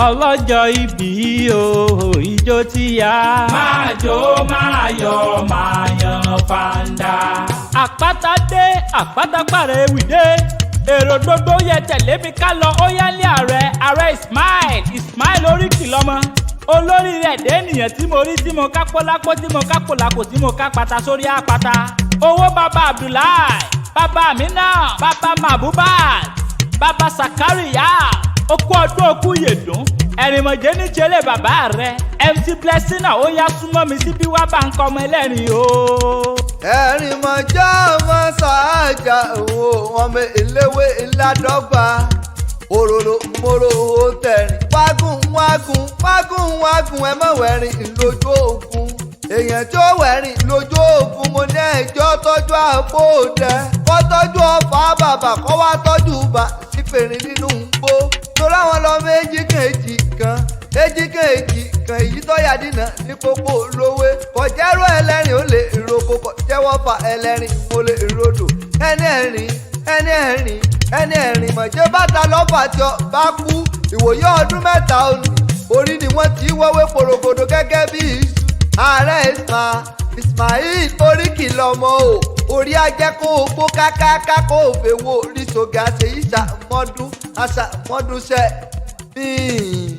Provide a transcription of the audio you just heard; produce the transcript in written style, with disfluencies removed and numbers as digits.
Ọlọ́jọ́ ìbí o, ìjó ti yá. Máa jó, máa yọ̀, máa yan fanda. Àpáta dé, àpáta pàrẹ̀ ewì dé. Èrò gbogbo yẹ tẹ̀lé mi ká lọ, ó yálé ààrẹ, ààrẹ Ismail, Ismail oríkì lọ́mọ. Olórí rẹ̀ dé nìyẹn tí mo rí, tí mo ká pólápó, tí mo ká pòlàpò, tí mo ká pata sórí àpáta. Owó bàbá Abdullahi, bàbá Amina, bàbá Mabubat, bàbá Sakariya, okú ọdún, okú yèdùn, ẹ̀rìnmọ̀jẹ́ níṣẹ́lẹ̀ bàbá rẹ̀. MC Blessing, ó yá, súnmọ́ mi síbí, wá bá ń kọ́ ọmọ ẹlẹ́rìn o. Ẹ̀rìnmọ̀jọ́ ọmọ sàájà òwò ọmọ eléwé ńládọ́gba òróró mòró tẹ̀rìn wágùn wágùn wágùn wágùn, ẹ mọ̀ wẹ̀rìn lójú ogun. Èèyàn tí ó wẹ̀rìn lójú ogun, mo ní ẹjọ́ tọ́jú àpò òdẹ, kọ́ tọ́jú ọ̀fà bàbà, kọ́ wá tọ́jú bà sí fèrè nínú gbó, torí àwọn lọ méjì kan, èjì kan, èjì kan, èjì kan, èyí tó yà dínà ní kókó lówé kọjẹ́rú ẹlẹ́rìn ó lè roko, kọjẹ́wọ́ fa ẹlẹ́rìn mo lè rodò. Ẹni ẹ̀rìn, ẹni ẹ̀rìn, ẹni ẹ̀rìn mọ̀jẹ́ bàtà lọ́fà tí ọ bá kú ìwòye ọdún 3 òní orí ni wọ́n ti wọ́wé porogodo gẹ́gẹ́ bí iṣu. Ààrẹ Ismail oríkì lọmọ o, orí ajẹ́ kó o gbó kákáká, kó o fèwọ́ orí sọ̀gà ṣèyí ṣàmọ́dún àṣàmọ́dúnṣẹ́ bíi.